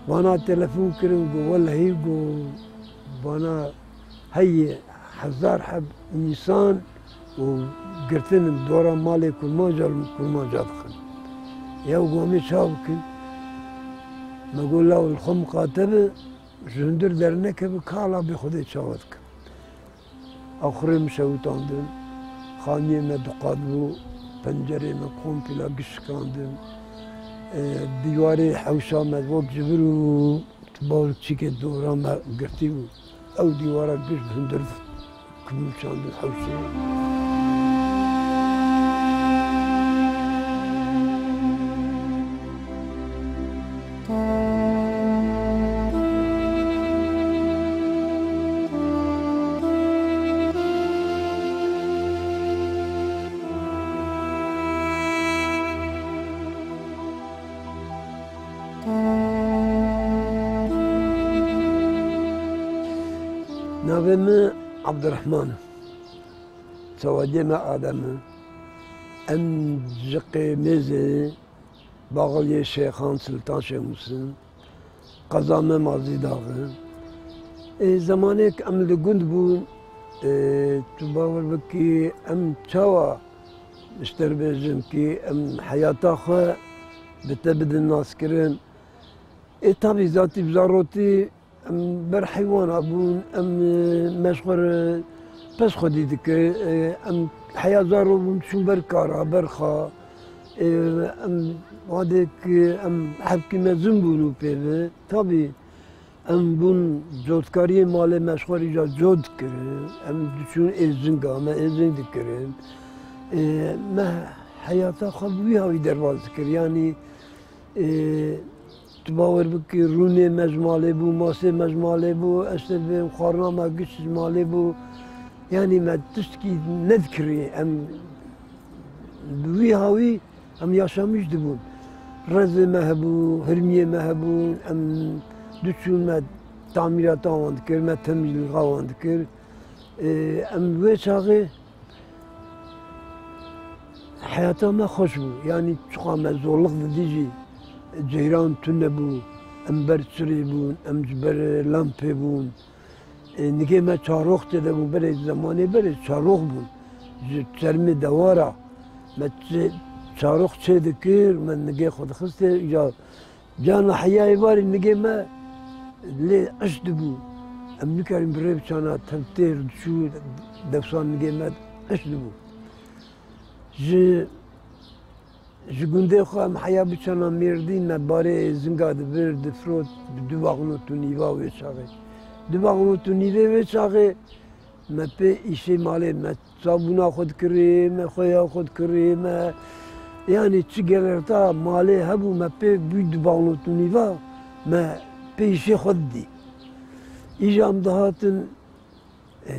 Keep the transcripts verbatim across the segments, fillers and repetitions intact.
Vana telefon kirin, got, welehî, got, vana heyê hezar heb însan û girtin dora malê kurmanca li kurmanca dixin. Ew got, em ê çawa bikin? Me got, law li xwe miqate be, ji hundir dernekeve, ka la bê Xwedê çawa dikin. Axurê min şewitandin, xaniyê me diqat bû, pencerê me komple giş şikandin. E, dîwarê hewşa me wek ji vir û tu bawer çîkê dora me girtî bû. Ew dîwara giş bi hundir kibû çandin hewşê. Navê min Abdurrahman e. Çavadiyê me Adem e. Em ji Qêmêzê, Baxiliyê Şêxan Siltan Şêxmusin, qeza me Mazîdax e. Ê, zemanêk em li gund bûn, ê, tu bawer bikî, em çawa ji te re bêjim kî em heyata xwe bi te bidin naskirin. Ê, tabî zatî bi zarotî em ber heywana bûn, em, e, me ji xwe re pez xwedî dikir, e, em heya zaro bûn, çûn ber kara, ber xwe. E, em wadek, em hevkî mezin bûn û pê ve. Tabî em bûn cotkariyê malê me ji xwe re îca cot dikirin. Em diçûn êzinga, me êzing dikirin. E, me heyata xwe bi wî hawî derbas dikir. Yanî, e, Tu bawer bikî, rûnê me ji malê bû, masê me ji malê bû, ez te dibêm xwarina me giş ji malê bû. Yanî me tiştkî nedikirî, em bi wî hawî em yaşamîş dibûn. Rezê me hebû, hirmiyê me hebûn, em diçûn me tamîrata wan dikir, me temîlîxa wan dikir. Ê, em wê çaxê Heyata me xweş bû. Yanî çiqa me zorlix didî jî ceyran tune bû. Em ber çirê bûn, em ji ber lampê bûn. E, nigê me çarox tê de bû, berê zemanê berê çarox bûn. Ji çermê dewara me çê-, çarox çê dikir, me nigê xwe dixistê, îca Cana heya êvarî nigê me lê iş dibû. Em nikarîn bi rê biçana, tev têr diçû, dewsan nigê me iş dibû. Ji, ji gundê xwe em heya biçana Mêrdîn, me barê êzinga dibir, difirot bi du baxnot û nîva wê çaxê. Du baxnot û nîvê wê çaxê me pê îşê malê me Sabûna xwe dikirê me, xweya xwe dikirê me. Yanî çi gelerta malê hebû, me pê bûy du banot û nîva, me pê îşê xwe didî. Îja em dihatin, e,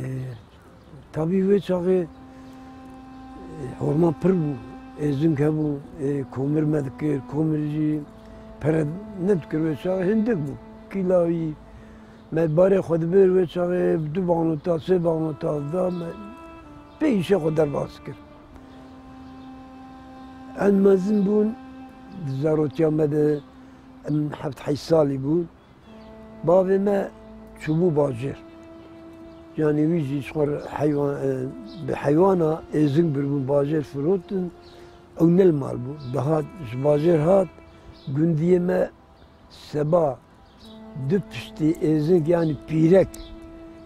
tabî wê çaxê, e, horman pir bû, êzing hebû, e, komir me dikir, komir jî pere nedikir wê çaxê hindik bû. Kîlawî, Me barê xwe dibir wê çaxê bi du banota, sê banota da me pê îşê xwe derbas kir. Em mezin bûn, di zarotiya me de em heft heyş salî bûn. Bavê me çûbû bajêr. Yanî wî jî ji xwe re heywan, e, bi heywana êzing biribûn bajêr firotin. Ew ne li mal bû. Dihat ji bajêr hat, gundiyê me Seba du piştî êzing, yanî pîrek,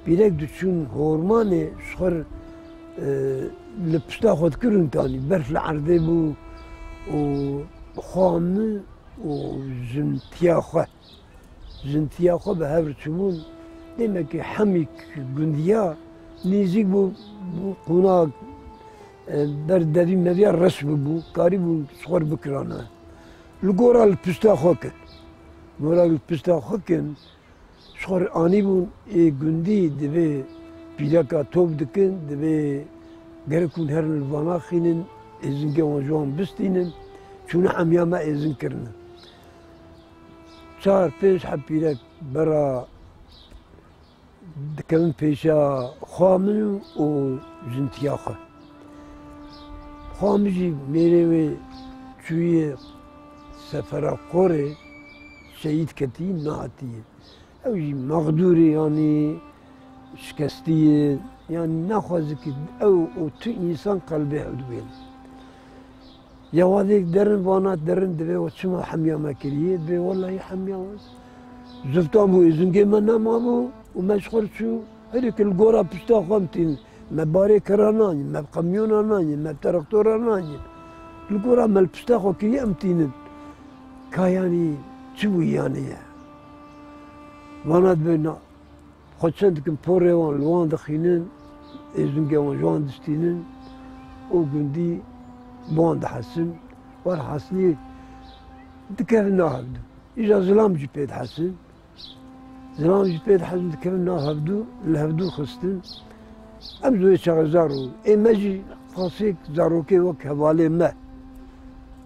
pîrek diçûn hormanê ji xwe re, e, li pişta xwe dikirin, tanî berf li erdê bû û xwe min û jintiya xwe, jintiya xwe bi hev re çûbûn. Demekî hemî gundiya nêzîk bû, bû qonak, e, ber devî meviya reş bibû, karîbûn ji xwe re bikirane. Li gora li pişta xwe kin. Gora li pişta xwe kin, ji xwe re anîbûn ê gundî divê pîreka top dikin, divê gerek hûn herin li vana xînin, êzingê wan ji wan bistînin, çûne hemiya me êzing kirine. Çar pênc heb pîrek bera dikevin pêşa xwa min û jintiya xwe. Xwa min jî mêrê wê çûye sefera qorê, şehîd ketî, nehatî. Ew jî mexdûrê, yanî şikestî ye, yanî naxwaze ki ew û tu însan qelbê hevdû bên. Ya wadêk derin vana derin divê we çima hemiya me kiriye? Divê welahî hemiya we. Ziftan bû, êzingê me nemabû û me ji xwe re çû. Herî ki li gora pişta xwe em tînin. Me barê kera nayîn, me qemyona nayîn, me teraktora nayîn. Li gora me li pişta xwe kiriye em tînin. Ka yanî çi bû yanî ye? Vana divê na, xwe çend dikin porê wan li wan dixînin, êzingê wan ji wan distînin û gundî bi wan dihesin. Werhasilî dikevin nav hevdû. Îja zilam jî pê dihesin. Zilam jî pê dihesin, dikevin nav hevdû, li hevdû xistin. Em ji wê çaxê zarok. Ê me jî qasêk zarokê wek hevalê me.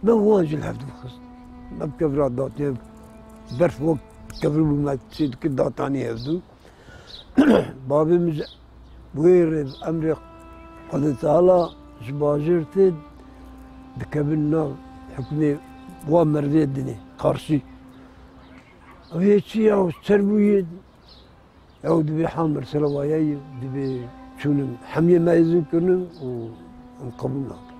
Me wan jî li hevdû xist. Me bi kevra datiye, berf wek kevir bû, me çê dikir datanî hevdû. Bavê min ji wê rê emrê Xwedê Teala ji bajêr tê, dikevin nav hukmê wa merivê dinê, qarşî. Ew yê çi ya, ser bûye, ew divê hal mesela waya ye, divê çûnin hemiyê me êzin kirinin û em qebûl nakin.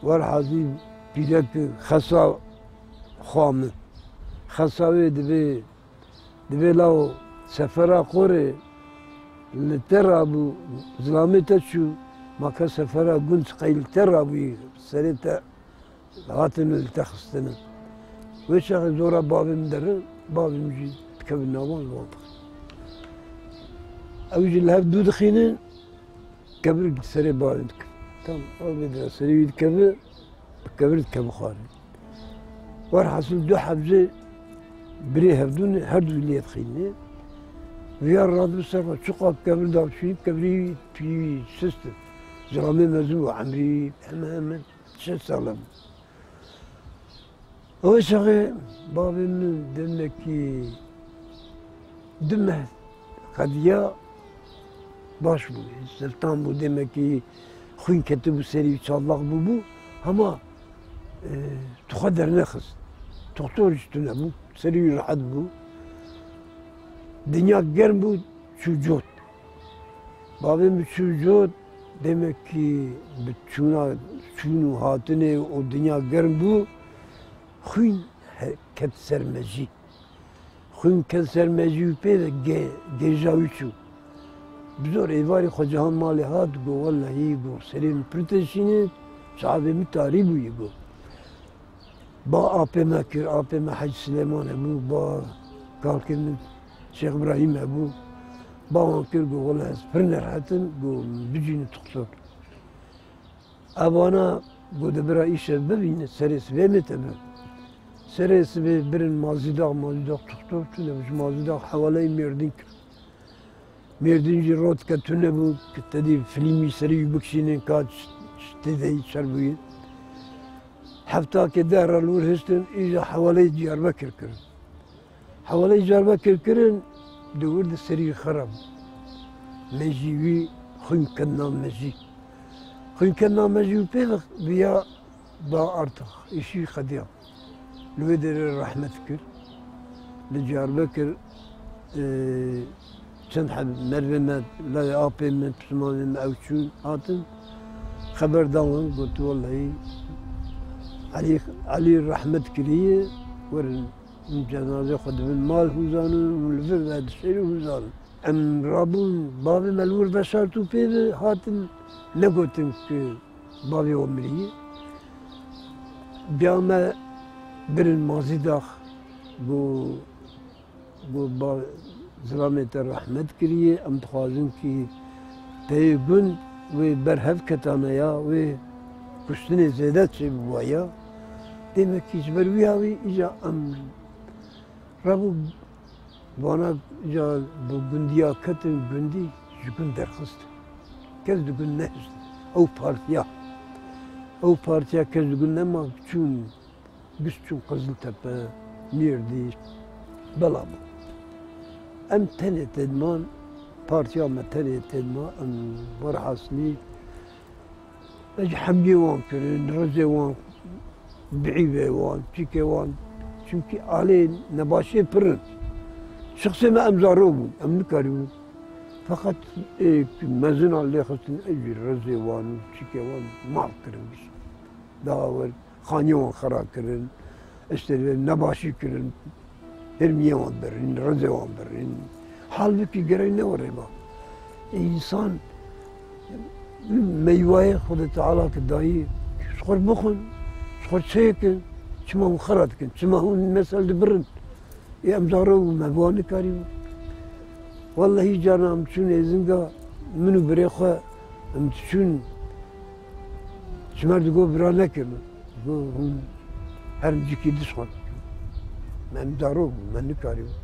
Werhazî pîrek xesa xwe min. Xesa wê divê, divê law sefera qorê li te rabû, zilamê te çû, ma ke sefera gund qey li te rabûyî, serê te hatin li te xistine. Wê çaxê zora bavê min derin, bavê min jî dikevin nav wan, li wan dixin. Ew jî li hev dû dixînin, kevir serê bavê dikevin. Tam ew vê dira serê wî dikeve, bi kevir dikeve xwarê. Werhasil du hebzê birê hevdû ne, her du lê dixîne. Viya radibi ser xwe, çiqa kevir da çûyî, kevirî pî sist e. Zilamê mezin bû, emrî hemen hemen şeş sal e. Ew çaxê bavê min demekî du meh qediya baş bû. Siltan bû, demekî xwîn ketibû serî, çallaq bûbû. Hema, e, tu xwe dernexist. Doktor jî tune bû. Serî wî rehet bû. Dinya germ bû, çû cot. Bavê min çû cot, demekî bi çûna, çûn û hatinê û dinya germ bû, xwîn he-, ket ser mejî. Xwîn ket ser mejî û pê ve ge-, gêja wî çû. Bi zor êvarî xwe cihan malê hat, got, "Welehî," got, "serê min pir teşîne, çavê min tarî bûyî," got. Ba apê me kir, apê me Hec Silêman hebû, ba kalkê min Şêx Îbrahîm hebû. Ba wan kir, got, "Wele ez pir nerehet im," got, "Bicînin doktor." Evana got, "De bira îşev bibîne, serê sibê mê te bi." Serê sibê birin Mazîdax, Mazîdax doktor tune bû, ji Mazîdax hewaleyê Mêrdîn kir. Mêrdîn jî rot ke tune bû, ki te dî filmî serî wî bikişînin, ka ş-, ş-, tê de çer bûye. Heftakê deh re li wir hiştin, îja hewaleyê Diyarbekir kirin. Hewaleyê Diyarbekir kirin, di wir de serî xera bû. Mejî wî xwîn ket nav mejî. Xwîn ket nav mejî û pê ve viya ba artık îşî xediya. Li wê derê rehmet kir. Li Diyarbekir, e, çend heb merivê me, layê apê min, pismamê min ew çûn hatin. Xeber dan wan, got, "Wellehî Elî, Elî rehmet kiriye, werin cenazê xwe dibin mal hûzanin û li vir ve dişêrin hûzanin." Em rabûn, bavê me li wir veşart û pê ve hatin, negotin ki bavê we miriye. Biya me birin Mazîdax, got, got, "Ba, zilamê te rehmet kiriye, em dixwazin ki peyê gund wê berhev ketane ya, wê kuştinê zêde çêbûwa ya." Demekî ji ber wî ya wî îca em rabû vana îca bi gundiya ketin, gundî ji gund derxist. Kes di gund nehişt. Ew partiya, ew partiya kes di gund nema, çûn, giş çûn Qiziltepe, Mêrdîn, bela bû. Em tenê têdiman, partiya me tenê têdima, em werhasilî, ez ji hemiyê wan kirin, rizê wan, biîvê wan, çîkê wan, Çimkî alê nebaşê pir in. Şixsê me em zarok bûn, em nikarîbûn. Feqet ê mezin a lê xistin, ê jî rizê wan û çîkê wan mal kirin. Daha wer xaniyê wan xera kirin, işte nebaşî kirin, hêrmiyê wan birîn, rizê wan birîn. Halbikî gerek ne were ba. Ê însan meywayê Xwedê Teala ki dayî, ji xwe bixwin, ji xwe çêkin, çima hûn xera dikin, çima hûn mesel dibirin. Ê em zarok bû, me bi wan nikarî bû. Wellehî carna em çûn êzinga min û birê xwe, em diçûn ji me digot bira nekin. Digot hûn her cîkî dişxin. Me em zarok bû, me nikarî bû.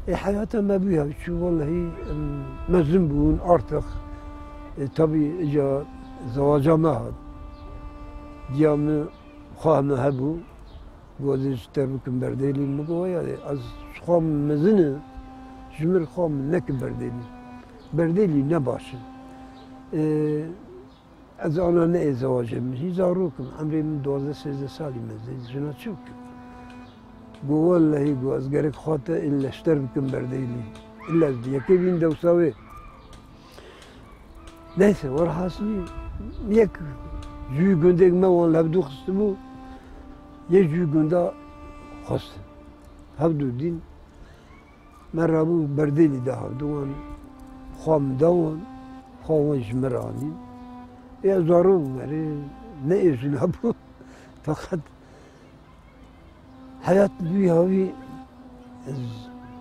Ê heyata me bû ya çû wellehî em mezin bûn artık. Ê tabî îca zewaca me hat. Diya min xwe me hebû. Got, "Ez ji te bikim Berdêlî." Min got, "Ya, ez ji xwe mezin im, ji min xwe min nekin Berdêlî. Berdêlî ne baş e." Ee, ez ana ne ê zewacê min. Hî zarok im, emrê min duwazdeh sêzdeh salî mezin, jina çi bikim? Got, "Wellehî," got, "ez gerek xwe te ille ji te bikim Berdêlî. Ille ez di yekê bîn dewsa wê." Neyse, werhasilî yek jûyî gundek me wan li hevdû xistibû, yê jûyî gunda xwestin. Hevdû dîn me rabû Berdêlî de hevdû wan xwe min da wan, xwe wan ji me re anîn. Ê ez zarok bûm, erê ne ê jina bû. Feqet Heyat wî hawî, ez,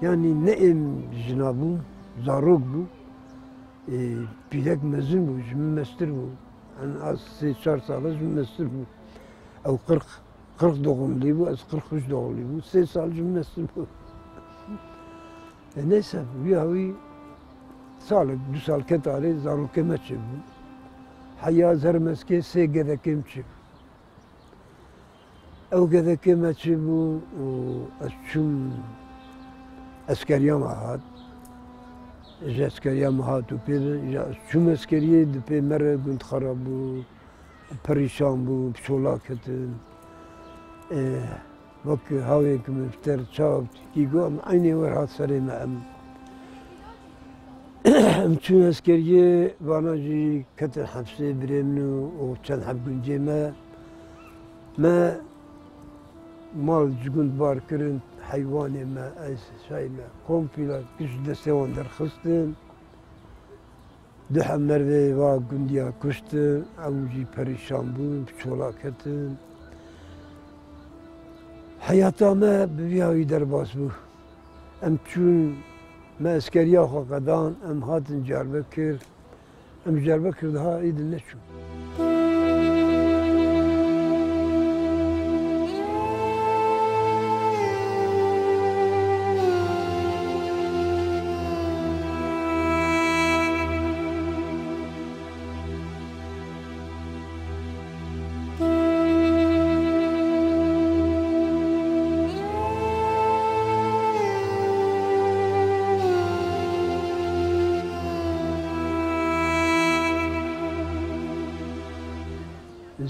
yanî ne êm jina bû, zarok bû. Ê, pîrek mezin bû, ji min mestir bû. En az sê çar sala ji min mestir bû. Ew qirq, qirq doğumlî bû, ez qirq û üç doğumlî bû. Sê sal ji min mestir bû. E, neyse, wî hawî salek, du sal ket arê, zarokê me çêbû. Heya ez herim eskê sê gedekê min çêbû. Ew gedekê me çêbû û ez çûm eskeriya me hat. Ji eskeriya me hat û pê de, ya ez çûm eskeriyê, di pê me re gund xera bû, perîşan bû, bi çola ketin. Ê, wek hawên ku min bi ter çav tîkî got, em eynê wer hat serê me em. Em çûn eskeriyê, vana jî ketin hepsê birê min û, û çend heb gundê me. Me mal ji gund bar kirin, heywanê me, eşyayê me, kompîla ji destê wan derxistin. Du heb merivê va gundiya kuştin, ew jî perîşan bûn, bi çola ketin. Heyata me bi vî hawî derbas bû. Em çûn, me eskeriya xwe qedan, em hatin Diyarbekir. Em ji Diyarbekir daha êdî neçûn.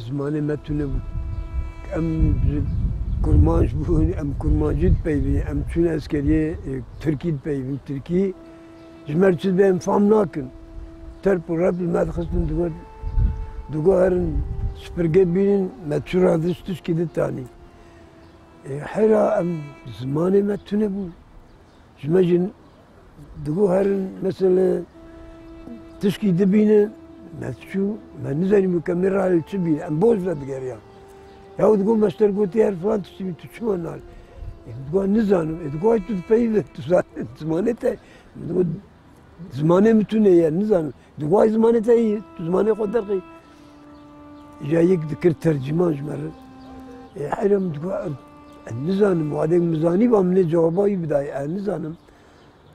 Zimanê me tune bû. Em ji kurmanc bûn, em kurmancî dipeyivîn, em çûn eskeriyê, e, tirkî dipeyivîn, tirkî. Ji me re çi dibe em fam nakin. Terp û rep li me dixistin, digot, digot herin, sipirgê bînin, me çi radiş tişkî ditanî. E, heyra em zimanê me tune bû. Ji me jî digot herin, mesele tişkî dibînin, me çû, me nizanîbû ke me rayê çi bîne, em boz ve digeriyan. Ya digot, meşter gotî her filan tiştî bî, tu çima nal? E, digot, nizanim. E, digot, ay tu dipeyivî, tu zanî, zimanê te. Min digot, zimanê min tune ye, nizanim. Digot, ay zimanê te yî, tu zimanê xwe derxî. Îja yek dikir tercîman ji me re. E, heyra min digot, e, nizanim, wadek min zanîba min ê cewaba wî bidayê, e, nizanim.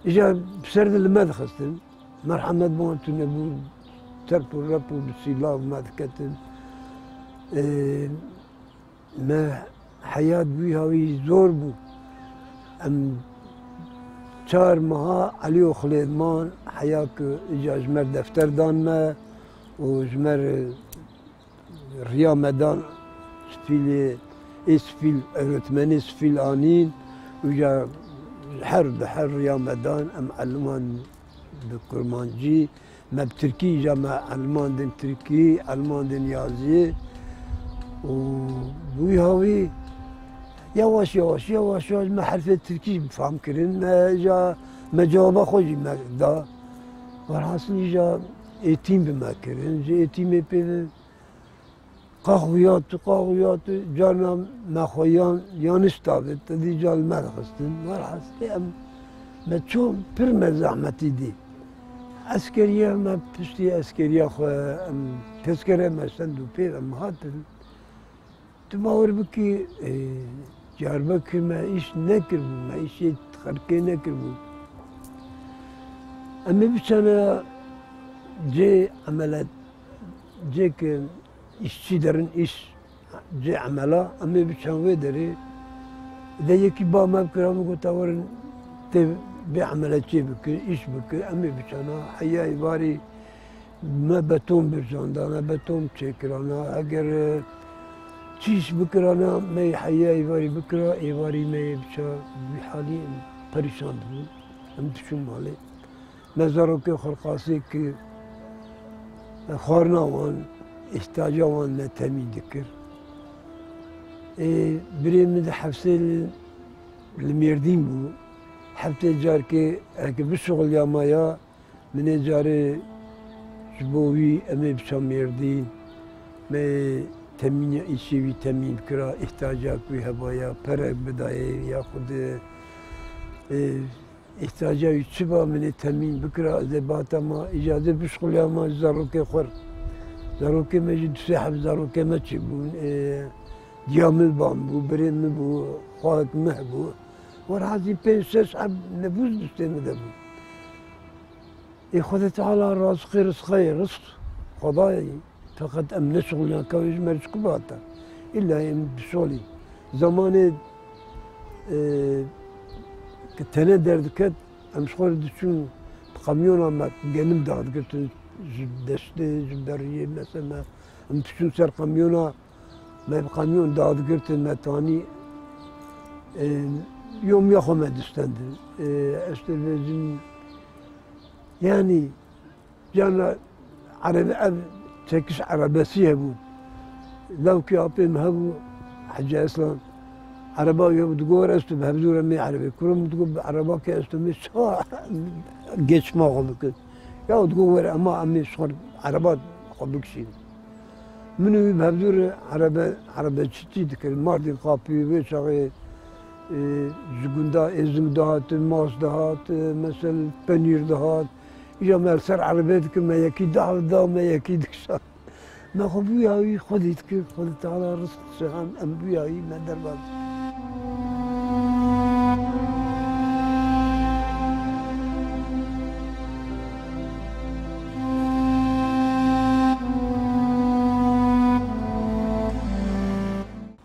Îja bi ser de li me dixistin. Merhemet bi wan tune bû, terp û rep û bi sîlav me diketin. E, Me heyat bû, hawî zor bû. Em çar meha Elî Oxlê diman, heya ku îca ji me re defter dan me û ji me re riya me dan, stîlê Ê sifîl, öğretmenê sifîl anîn, û ya her, bi her riya me dan, em eliman bi kurmancî, me bi tirkî, îja me elmandin tirkî, elmandin yazî. Û bi wî hawî, yawaş yawaş, yawaş yawaş me herfê tirkî fam kirin, me îja, me cewaba xwe jî me da. Werhasil îja êtîm bi me kirin, ji êtîmê pê ve Qaxuyat, qaxuyat, carna me xwe yan, yaniş davêt, te dî car me dixistin. Werhastê em, me ço pir me zehmetî dî. Eskeriya me piştî eskeriya xwe em tezkere me send û pêv em hatin. Tu bawer bikî, e, Diyarbekir me îş nekiribû, me îşê xelkê nekiribû. Em ê biçene cê emelet, cê ke îşçî derin îş, cê emela, em ê biçen wê derê. De yekî ba me bikira, min got, "Te werin tê vê emele çê bikir, îş bikir." Em ê biçena, heya êvarî me beton bircandana, beton çêkirana. Eger, e, çîş bikirana, me yê heya êvarî bikira, êvarî me yê biça wî halî perîşan dibûn. Em diçûn malê. Me zarokê xwe qasê kir, xwarina wan, îhtiyaca wan me temîn dikir. Ê, birê min di hefsê li, li Mêrdîn bû. Heftê carkê heke bişuxuliyama ya, min ê carê ji bo wî em ê biça Mêrdîn. Me temîniya îşê wî temîn kira, îhtiyaca ku wî hebaya, perek bidayê, yaxud, ê, Îhtiyaca wî çi ba, min ê temîn bikira, ez ê bata ma, îca ez ê bişuxuliyama ji zarokê xwe re. Zarokê me jî du sê heb zarokê me çêbûn. Ê, diya min ban bû, birê min bû, xwahek min hebû. Werhasî pênc şeş heb nefûs dustê min de bû. Ê Xwedê Teala razqê rizqayê, rizq Xwedayê. Feqet em neşixuliyan, ka wê ji me re çi ku bihata. Îlla em bişolî. Zemanê, e, ke tene derdiket, em ji xwe re diçûn bi kamyona me genim dadigirtin ji deştê, ji beriyê, mesela em diçûn ser kamyona, me bi kamyon dadigirtin, me tanî, e, yomiya xwe me distendin. E, ez tê vêjin, yanî, Carna erebe, ev çekiş erebesî hebû. Lawkê apê min hebû, Hecî Eslan. Ereba wî hebû, digot, "Were ez tu bi hevdû re mê erebê." Kuro min digot, "Bi ereba ke ez tu mê çawa geçma xwe bikin?" Ya digot, "Were, ema em ê ji xwe ereba xwe bikişînin." Min û wî bi hevdû re erebe, erebe çitî dikir. Mardîn qapî, wê çaxê, e, ji gunda êzing dihat, mas dihat, e, mesel penîr dihat. Îja me li ser erebê dikin, me yekî dihat da, me yekî dikişand. Me xwe bûyayî Xwedî dikir, Xwedî Teala rizq dişihan, em bûyayî me derbas.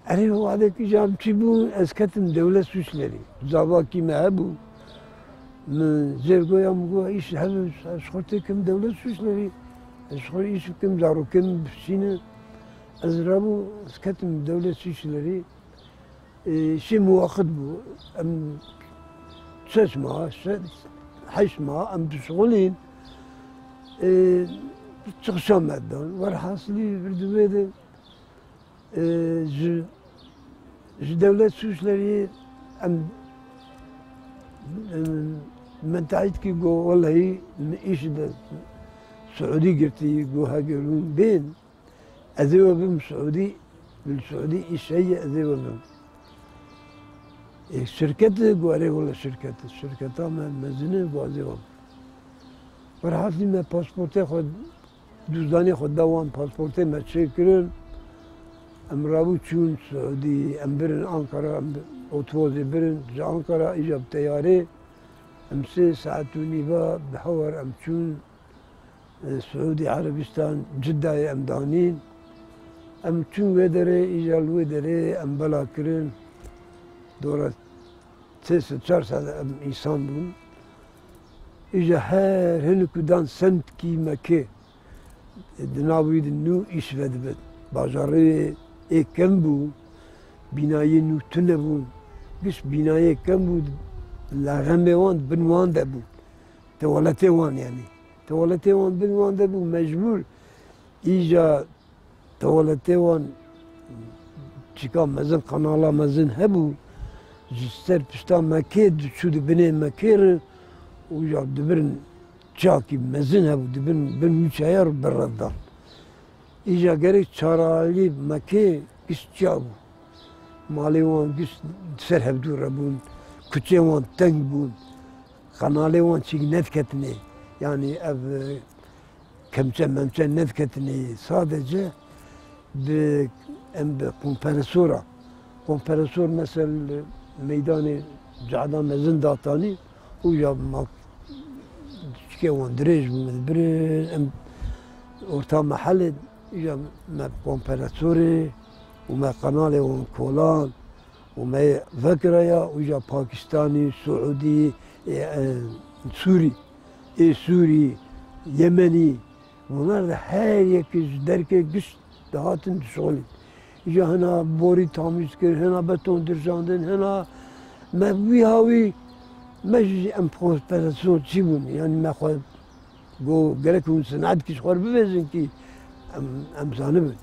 Erê, wadekî jî em çî bûn, ez ketim dewlet sûçlerî. Zavakî me hebû. Min zêr goya min got, "Îş hebe, ez ji xwe têkim dewlet sûçlerî. Ez ji xwe îş bikim, zarokê min bişîne." Ez rabû, ez ketim dewlet sûçlerî. Ê, şê muwaqit bû. Em şeş ma, şe-, heşt ma em dişixulîn. Ê, çixşa me dan. Werhasilî, vir di wê de, ê, ji, ji dewlet sûçlerî em, em, min teîd kir, got, "Welehî min îş de Siûdî girtî, got, heger hûn bên." Ez ê we bim Siûdî, li Siûdî îş heye, ez ê we bim. Ê, şirket e, got, "Erê, wele şirket e. Şirketa me mezin e, got, ez ê we bim." Werhasilî me pasportê xwe, dûzdanê xwe da wan, pasportê me çêkirin. Em rabû çûn Siûdî, em birin Ankara, em bi otobosê birin, ji Ankara îja bi teyarê, em sê saet û nîva bi hawar em çûn. Siûdî Erebistan, Ciddayê em danîn. Em çûn wê derê, îja li wê derê em bela kirin. Dora sê sed çar sed em însan bûn. Îja her hinek ku dan semtkî Mekê, di nav wî de nû îş vedibin. Bajarê ê kem bû. Bînayê nû tune bûn. Giş bînayê kem bû, lexemê wan bin wan de bû. Tuwaletê wan yanî. Tuwaletê wan bin wan de bû, mecbûr. Îca tuwaletê wan çika mezin, kanala mezin hebû. Ji ser pişta Mekê diçû di binê Mekê re û ya dibin çakî mezin hebû, dibin bin wî çaya re berevdan. Îca gerek çaralî Mekê giş çiya bû. Malê wan giş ser hevdû re bûn, kuçê wan teng bûn, kanalê wan çîk nediketinê. Yanî ev, e, kemçe memçe nediketinê. Sadece bi, em bi kompresora. Kompresor mesel meydanê cada mezin datanî û ya ma çikê wan dirêj bû, me dibirin, em orta mehelê ya me kompresorê û me kanalê wan kolan û me vekiraya û ya Pakistanî, Suudî, e, e, Sûrî, ê Sûrî, Yemenî, Bunlar da her yekî ji derkê giş dihatin dişixulîn. Îca hina borî tamîz kir, hina beton dirjandin, hina me wî hawî me jî em xwe perestiyonçî bûn. Yanî me xwe got gerek hûn sinetî ji xwe re bibêjin kî em, em zanibin.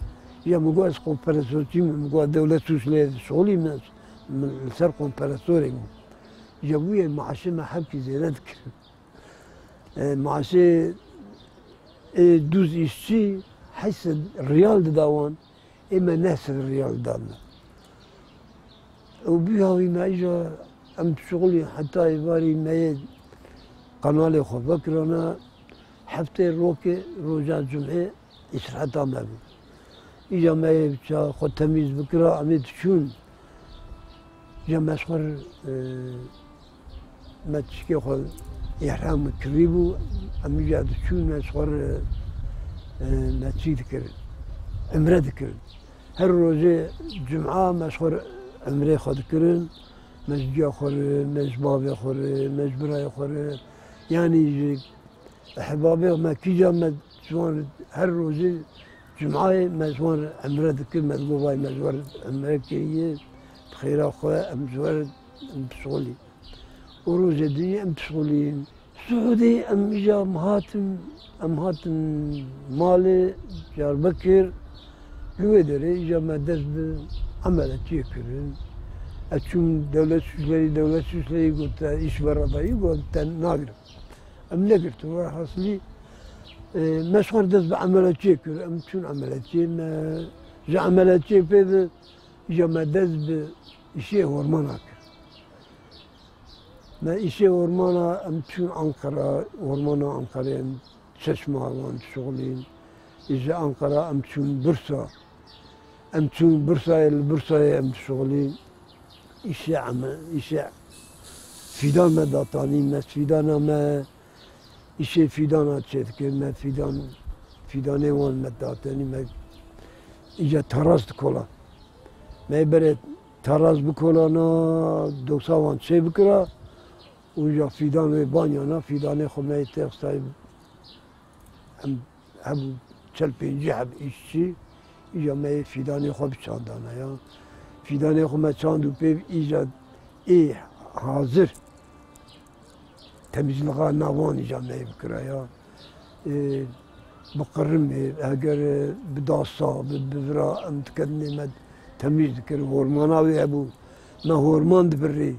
Ya min got ez xwe perestiyonçî me, min got dewlet sûc lê dişixulî me, min li ser xwe perestorê bû. Ya bûye maaşê me hevkî zêde dikir. E, maaşê ê dûz îşçî heşt sed riyal dida wan, ê me neh sed riyal didane. Û bîha wî me îja em dişixulîn heta êvarî me yê kanalê xwe vekirane, heftê rokê roja cumê îstiraheta me bû. Îja me yê biça xwe temîz bikira, em ê diçûn. Îja me ji xwe re, e, me tişkê xwe îhram kirî bû, em îja diçûn me ji xwe re, e, me çî dikirin, emre dikirin. Her rojê cuma me ji xwe re emrê xwe dikirin, me ji diya xwe re, me ji bavê xwe re, me ji birayê xwe re, yanî ji ehbabê me kîja me ji wan re her rojê cumayê me ji wan re emre dikir, me digot vay me ji wan re emre kiriye, bi xêra xwe em ji wan re em dişixulîn. Û rojê dinê em dişixulîn. Suudê em îja em hatin, em hatin malê Diyarbekir, li wê derê îja me dest bi emeletiyê kirin. Ez çûm dewlet sûclerî, dewlet sûclerî got te îş veradayî, got te nagirim. Em negirtin, welhasilî, e, me ji xwe re dest bi emeletiyê kir. Em çûn emeletiyê, me ji emeletiyê pê ve îja me dest bi îşê hormana kir. Me îşê hormana, em çûn Ankara, hormana Ankarayê em şeş mah wan dişixulîn. Ji Ankara em çûn Bursa. Em çûn Bursayê, li Bursayê em dişixulîn. Îşê eme, îşê fîdan me datanî, me fîdana me, îşê fîdana çêdikir, me fîdan, fîdanê wan me datanî, me îca taras dikola. Me berê taras bikolana, dosa wan çê bikira û îja fîdan wê banyana, fîdanê xwe me yê têxistayê. Em hebû çel pêncî heb îşçî, îja me yê fîdanê xwe biçandana ya. Fîdanê xwe me çand û pê îja ê hazir temîzlixa nav wan îja me yê bikira ya. Ê, bi qirimê, heger, e, bi dasa, bi, bi vira em diketinê me temîz dikir. Hormana wê hebû. Me horman dibirî.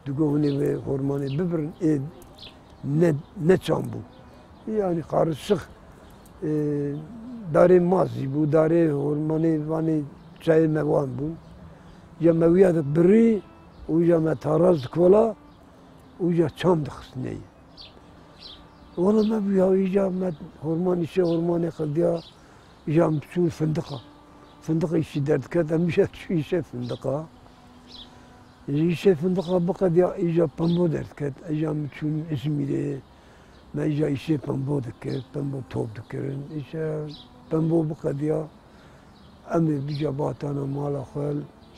Digot hûn ê vê hormanê bibirin, ê ne, ne çam bû. Yanî qarişix, e, darê mazî bû, darê hormanê vanê çayê me wan bû. Ya me wiya dibirî û ya me taraz dikola û ya çam dixistinê. Wala me bûya îca me horman îşê hormanê qediya, îca em biçûn findiqa. Findiqa îşî derdiket, em îca çû îşê findiqa. Ji îşê findiqa biqediya îca pembo derdiket. Îca em biçûn Îzmîrê, me îca îşê pembo dikir, pembo top dikirin. Îşe pembo biqediya, em ê bica batana mala xwe,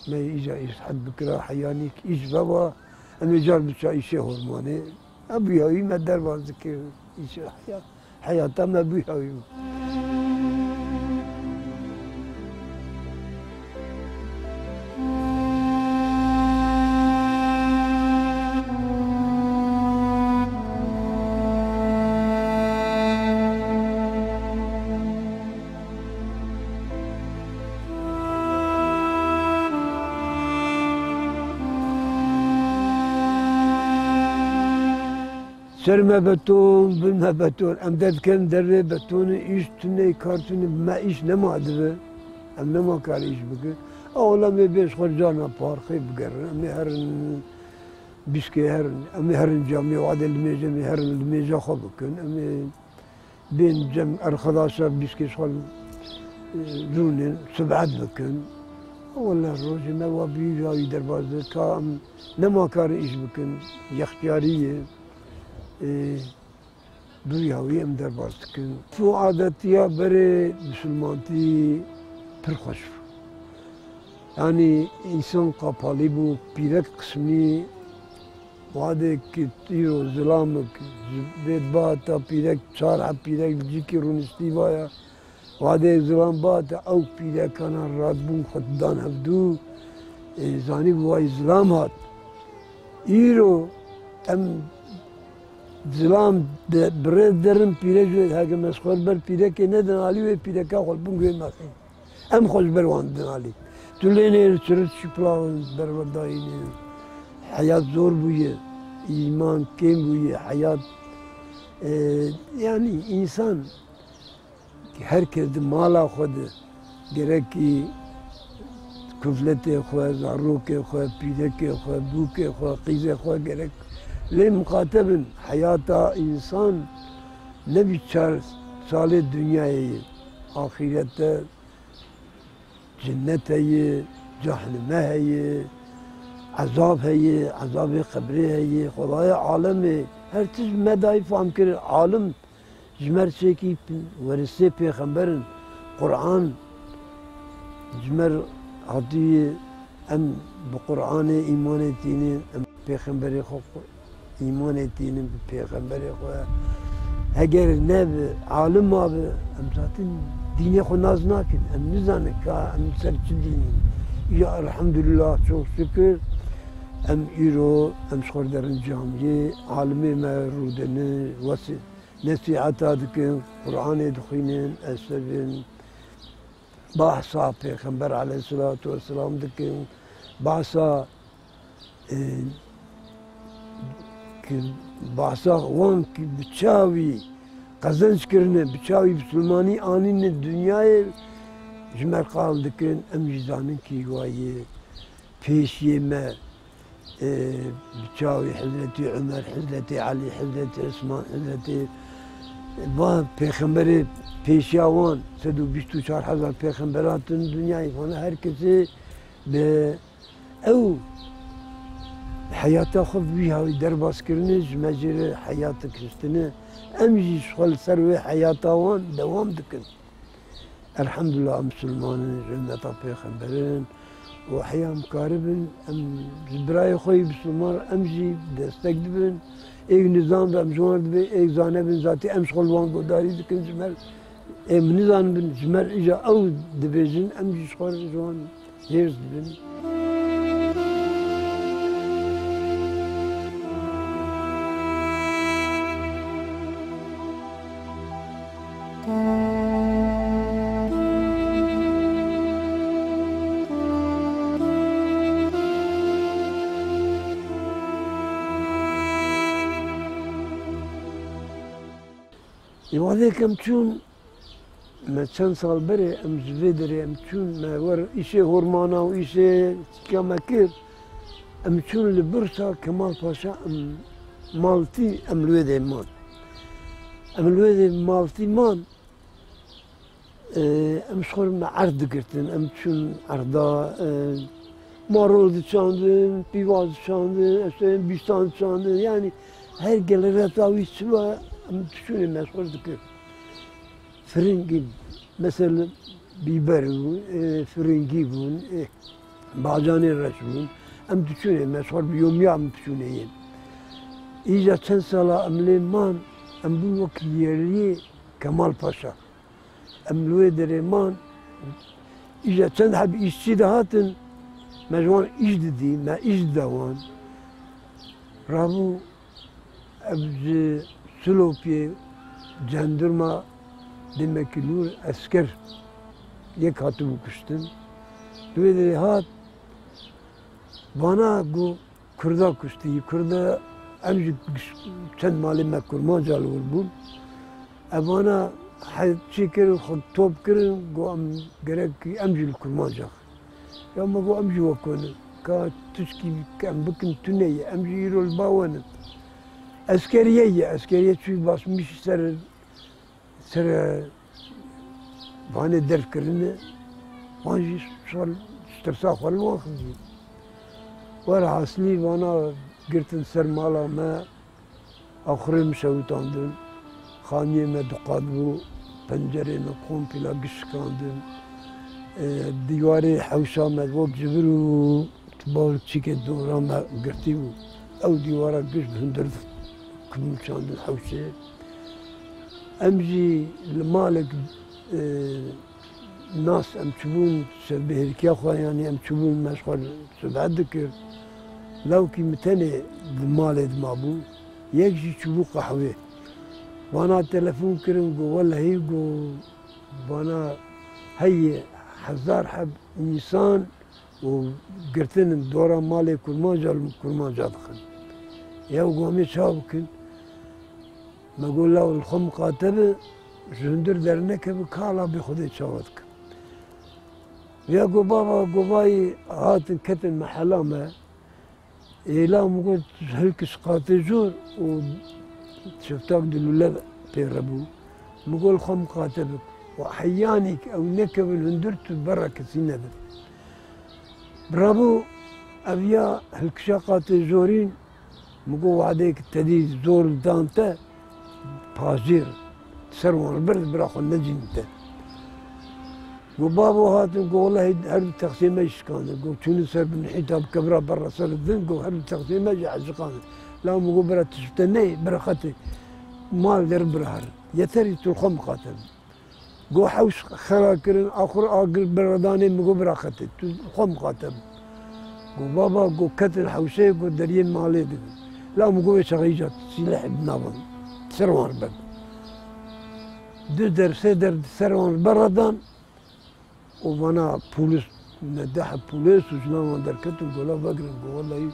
me îca îshet bikira, heyanîk îş veba, em ê car biça îşê hormanê. Ev bûya wî me derbas dikir, îşê heya-, heyata me bûya wî bû. Ser me beton, bin me beton. Em derdikin dervê betonê, îş tune, kar tune, me îş nema dibe. Em nema kar îş bikin. Ewla em ê bê ji xwe carna parkê bigerin. Em ê herin bîskê herin. Em ê herin camê wadê limêjê, em ê herin limêja xwe bikin. Em ê bên cem erxedaşa bîskê ji xwe, e, rûnin, sibet bikin. Ewla rojê me wa bî ya wî derbas dibe. Ka em nema karin îş bikin. Yextiyarî ye. E, Bi vî hawî em derbas dikin. Û adetiya berê misilmantî pir xweş bû. Yanî însan qapalî bû, pîrek qismî, wadê ki îro zilamek ji bê ba ta pîrek çar heb pîrek li cîkî rûniştî vaya. Wadê zilam ba te ew pîrekana radbûn xwe didan hevdû, ê, zanî bi wayî zilam hat. Îro em zilam de bi rê derin pîrek ji heke me ji xwe li ber pîrekê nedin alî wê pîreka xwe li bin guhê me xîn. Em xwe ji ber wan didin alî. Tu lê nêr çirit şiplavin ber we dayînê. Heyat zor bûye. Îman kêm bûye. Heyat, e, yanî însan Her kes di mala xwe de gerekî kufletê xwe, zarokê xwe, pîrekê xwe, bûkê xwe, qîzê xwe gerek lê miqate bin. Heyata însan ne vî çar salê dinyayê ye. Axîrete cinnet heye, cehnime heye, ezab heye, ezabê qebrê heye, xwedayê alemê her tişt me dayî fam kir. Alim Ji me re çêkî p-, werîsê pêxember in. Quran ji me re hatiye, em bi Quranê îmanê tînin, em pêxemberê xwe qu-, îmanê tînin, bi pêxemberê xwe. Heger ne bi alim a bi, em zaten dînê xwe nas nakin. Em nizanin ka em ser çi dînî. Ya elhamdulillah, çok şükür, em îro, em ji xwe derin camiyê, alimê me rûdinin, wesê. Nesîheta dikin, Quranê dixwînin, esebin, bahsa Pêxember aleyhisselatu vesselam dikin, bahsa, e, ki, bahsa wan ki bi çawî qezenc kirine, bi çawî bisilmanî anîne dinyayê ji me qal dikin, em jî zanin kî wa ye. Pêşiyê me, e, bi çawî Hezretî Umer, Hezretî Elî, Hezretî Osman, Hezretî, va pêxemberê pêşiya wan, sed û bîst û çar hezar pêxember hatin dinyayê. Vana her kesê bi ew heyata xwe bi vî hawî derbas kirine, ji me jê re heyatek hiştine. Em jî ji xwe li ser wê heyata wan dewam dikin. Elhamdulillah, em misilman in, ji ummeta pêxember in û heya em karibin, em ji birayê xwe yî misilman re em jî destek dibin. Êk nizan be, em ji wan re dibin, êk zane bin, zatî em ji xwe li wan guhdarî dikin, ji me re, ê min nizanibin, ji me re îja ew dibêjin, em jî ji xwe re ji wan Hêrs dibin. Ê, wadê kem çûn, me çend sal berê em ji vê derê em çûn, me wer îşê hormana û îşê çîka me kir. Em çûn li Bursa Kemal Paşa, em maltî, em li wê dê man. Em li wê dê maltî man. Em ji xwe re me erd digirtin, em çûn erda, e, marol diçandin, pîvaz diçandin, işte bîstan diçandin. Yanî her gelereta wî çi be, em diçûnê me ji xwe re dikir. Firingî, mesela bîber bûn, e, firingî bûn, e, bacanê reş bûn. Em diçûnê me ji xwe re bi yomiya em diçûnê yên. Îca çend sala em lê man, em bûn wek yerliyê Kemal Paşa. Em li wê derê man, îja çend heb îşçî dihatin, me ji wan îş didî, me îş dida wan. Rabû ev ji Silopiyê cendirma demekî nûr esker yek hatibû kuştin. Li wê derê hat, vana got, Kurda kuştî, Kurda Em jî çend malê me Kurmanca li wir bûn. Evana he çê kirin, xwe top kirin, got, "Em gerek em jî li Kurmanca." Ya me got, "Em jî wek we ne. Ka tişkî em bikin tune ye. Em jî îro li ba we ne." Eskeriye ye, eskeriye çû basmiş ser, ser, e, vanê derv kirine. Wan jî şal stresa xwe li wan xistî. Werhasilî vana girtin ser mala me. Axurê min şewitandin, xaniyê me diqat bû, pencerê me kompîla giş şikandin. E, dîwarê hewşa me wek ji vir û tu bawer çîkê dora me girtî bû. Ew dîwara giş bi hundir kibûçandin hewşê. Em jî li malek, e, nas em çûbûn, şevbihêrkiya xwe, yanî em çûbûn, me ji xwe sibet dikir. Lawkî min tenê di malê dimabû, yek jî çûbû qehwê. Vana telefon kirin, got, "Welehî," got, "vana heye hezar heb însan û girtin in dora malê Kurmanca, li Kurmanca dixin." Ya got, "Em ê çawa bikin?" Me got, "Law li xwe miqate be, ji hundir dernekeve, ka la bê Xwedê çawa dikin." Ya got, "Baba," got, "vayî hatin ketin mehela me. Êla min got, hilk ji qatê jor û şeftak di lûle pê re bû. Min got, li xwe miqate be. Û heyanî ew nekevin hundir tu berre kesî nebe." Birabû ev ya hilkişa qatê jorîn, min got, "Wadeyek tedî zor dan te, pajêr, ser wan li ber bira xwe necîn te." Got, "Babo," hatin, got, "Welehî her du texsê me jî şikandin." Got, "Çûnin ser bi nihîta bi kevira berra ser din," got, "her du texsê me jî heciqandin. La min got, bira tu ji te neyê, bira xetê. Mal der bira herin. Yeterî tu li xwe miqate be." Got, hewş xera kirin, axur agir bira danê, min got, "Bira xetê, tu li xwe miqate be." Got, "Baba," got, "ketin hewşê," got, "deriyê malê dibin." La min got, "Wê çaxê îca sîlehê bi navan, ser wan ber." Du der, sê der ser wan berra dan. Û vana polis, ne deh heb polis û ji nav wan derketin, got, "La vegirin," got, "Welehî,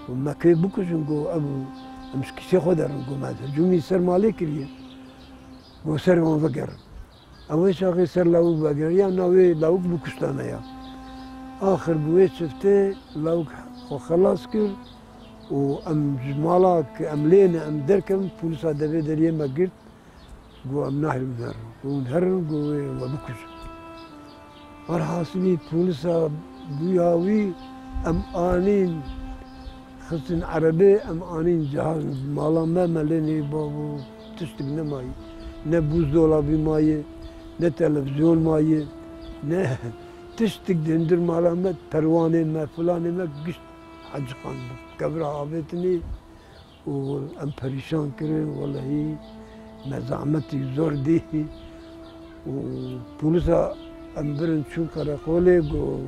got, me kê bikujin," got, "ev, em ji kîsê xwe derin," got, "me hicûmî ser malê kiriye." Got, "Ser wan vegerin." Ew ê çaxê ser lawik vegerin, ya na wê lawik bikuştane ya. Axir bi wê çiftê lawik xwe xelas kir û em ji mala ku em lê ne, em derkevin, polisa devê deriyê me girt. Got, "Em nahêlin herin." Got, "Hûn herin," got, "wê we bikujin." Werhasilî polisa bûya wî em anîn, xistin erebê, em anîn cihaz mala me, me lê neyê babo, tiştik nemayî. Ne buzdolabî mayê, ne televizyon mayê, ne tiştik di hundir mala me, perwanê me, filanê me, gişt heciqan bû. Kevira avêtinê. Û em perîşan kirin, welehî me zehmetî zor dî. Û polîsa em birin çûn qereqolê, got,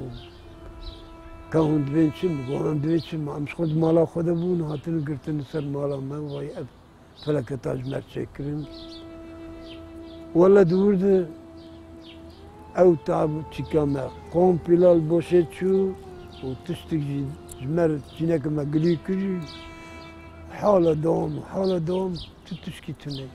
"Ka hûn divên çi?" Min got, "Em divên çi? Ma em ji xwe di mala xwe de bûn, hatin girtin ser mala me, vay ev felaketa ji me çêkirin." Wele di wir de ew tab çîka me kompîla li boşê çû û tiştik jî ji me re çîneke me gilî kir jî hala dewam, hala dewam, tu tişkî tune.